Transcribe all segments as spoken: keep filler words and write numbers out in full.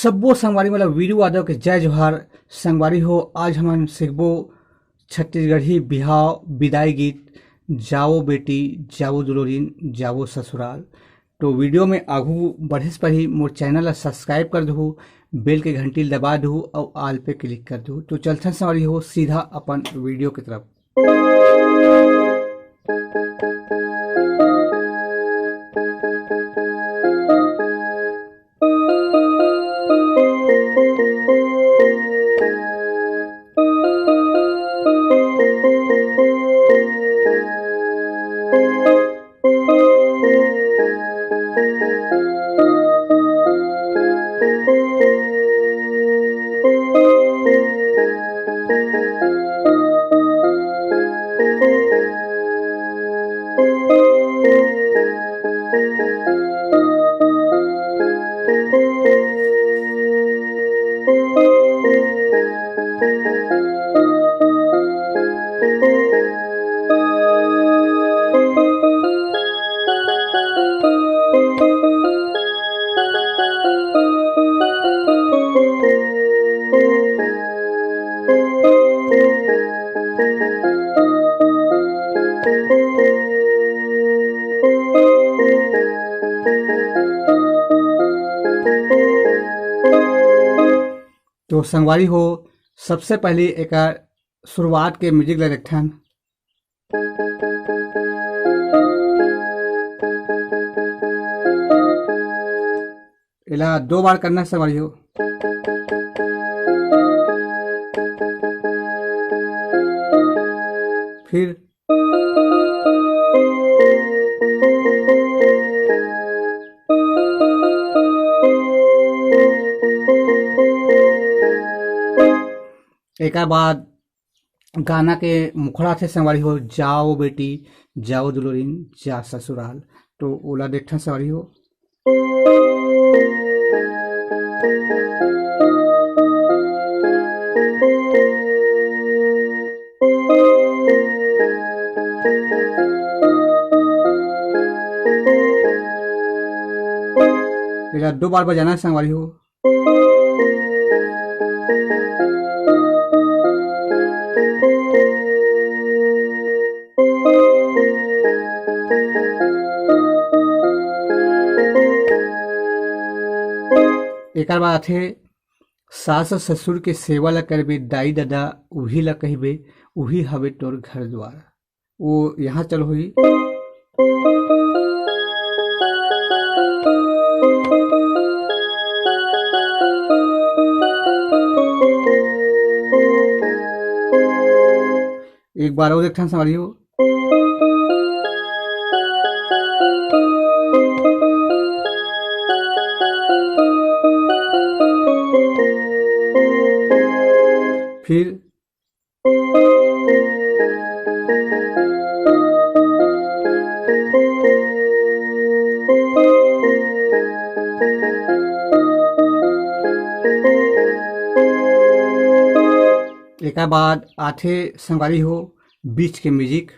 सब्बो संगवारी मन ल वीरू यादव के जय जोहार। संगवारी हो, आज हमन सीखबो छत्तीसगढ़ी बिहाव बिदाई गीत, जावो बेटी, जावो दुलोरिन, जावो ससुराल। तो वीडियो में आगू बढ़े से पहली मोर चैनल ला सब्सक्राइब कर दहू, बेल के घंटी ल दबा दहू अउ ऑल पे क्लिक कर दहू। तो चलथन संगवारी हो सीधा अपन वीडियो की तरफ। तो संगवारी हो, सबसे पहले एकर शुरुआत के म्यूजिक ला देखथन। एला दो बार करना संगवारी हो। फिर एकर बाद गाना के मुखड़ा थे संगवारी हो, जाओ बेटी, जाओ दुलोरिन, जा ससुराल। तो ओला देखथन संगवारी हो। एला दो बार बजाना है संगवारी हो। एकर बाद आथे, सास ससुर के सेवा ला करबे, दाई ददा उही ला कहिबे, उही हवे तोर घर द्वार। वो यहाँ चल होई। एक बार और देखथन संगवारी हो। फिर एकर बाद आथे संगवारी हो बीच के म्यूजिक।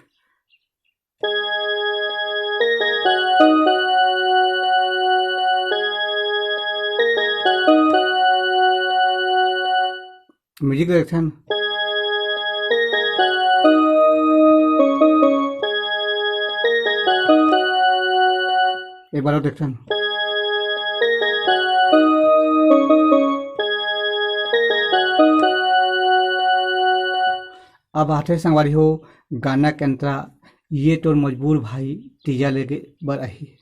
Music direction. एक बार और डायरेक्शन। अब आथे संगवारी हो गाना के अंतरा, ये तोर मजबूर भाई तीजा लेगे बर आही।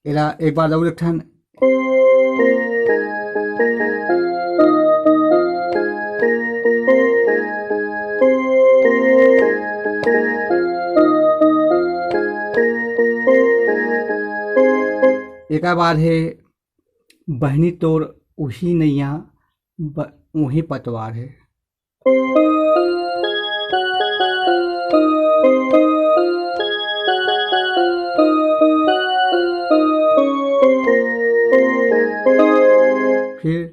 एला एक बार जरूर एक ठन। एकर बाद हे बहिनी तोर उही नैया, ब-, उही पतवार हे। फिर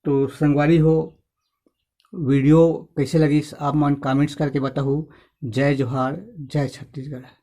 तो संगवारी हो, वीडियो कैसे लगिस, आप मन कमेंट्स करके बताहू। जय जोहार, जय छत्तीसगढ़।